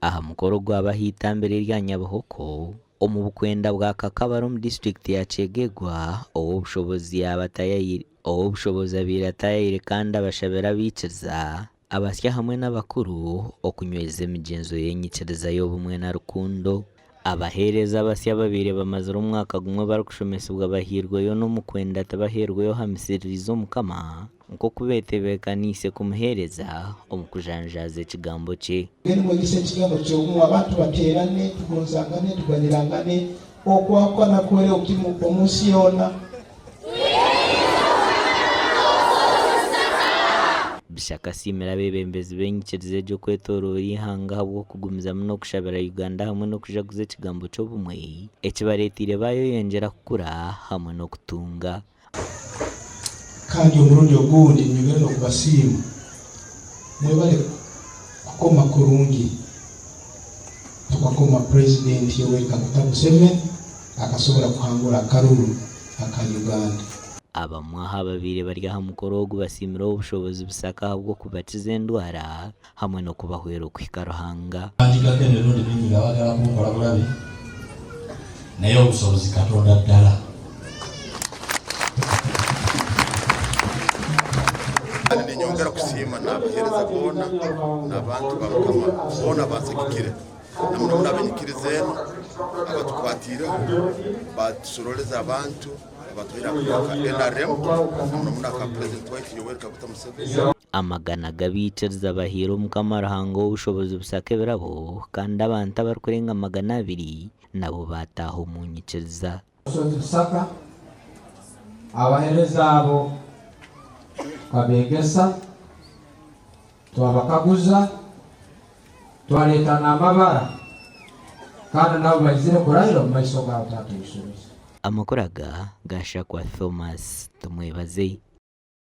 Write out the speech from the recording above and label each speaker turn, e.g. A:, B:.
A: Aha mukoro ogwaba aha itambiro erya Nyabuhoko omu bukwenda bwa Kakabare omu disiturikiti ya Kyegegwa, ow'obushobozi yaaba atayayire Ow'obushobozi abaire ataayaire kandi abashabire abaikiriza, abasya hamwe n'abakuru okunyweza emigyenzo y'enyikiriza y'obumwe na rukundo. Abaheereza abasya ababaire bamazire omwaka gumwe barikushomesibwa bahairweyo n'omukwenda tibaheerweyo aha misiririzi Omukama nk'oku beetebeekaniise kumuheereza omu kujanjaaza ekigambo kye.
B: Mbwenu mwegyese ekigambo ky'obumwe, abantu bateerane, tugonzangane, tuganyirangane, okwahukana kuhwereho omu omu nsi yoona.
A: Bishaka asiimire abeebembezi b'enyikiriza egyo okwetooroora eihanga ahabw'okugumizamu n'okushabira Uganda hamwe n'okujaguza ekigambo ky'obumwe ekibareeteire baayoyongyera kukura hamwe n'okutunga.
B: Kandi omurundi ogundi nyongere n'okubasiima, mwebale kukoma kurungi tukakoma Purezidenti Yoweri Kaguta Museveni akasobora kuhangura akaruru aka Uganda.
A: Abamwe aha babaire bari aha mukoro ogu basiimire Ow'obushobozi Bisaka ahabw'okubakiza endwara hamwe n'okubahwera okuhika Ruhanga.
C: Banjigako emirundi mingi nga bagala kunkola bulabe naye obusobozi Katonda ddala.
D: Kandi ninyongera kusiima n'abaheereza boona n'abantu ba Mukama boona abansagikire, na muno muno ab'enyikiriza enu abatukwatiireho baatusoroleza abantu abatuhaire akakiiko ka nrm na muno muno aka Purezidenti waitu Yoweri Kaguta Museveni.
A: Amagana g'abaikiriza bahaire Omukama Ruhanga ow'obushobozi busaka ebirabo, kandi abantu abarikurenga 200 nabo baataaha omu nyikiriza.
E: Omushozi Busaka, Abaheereza abo tukabeegesa, twabakaguza, twareeta n'amabara kandi nabo baizire kurahira omu maiso gaawe Taata Omushozi.
A: Amakuru aga gaashakwa Thomas Tumwebaze.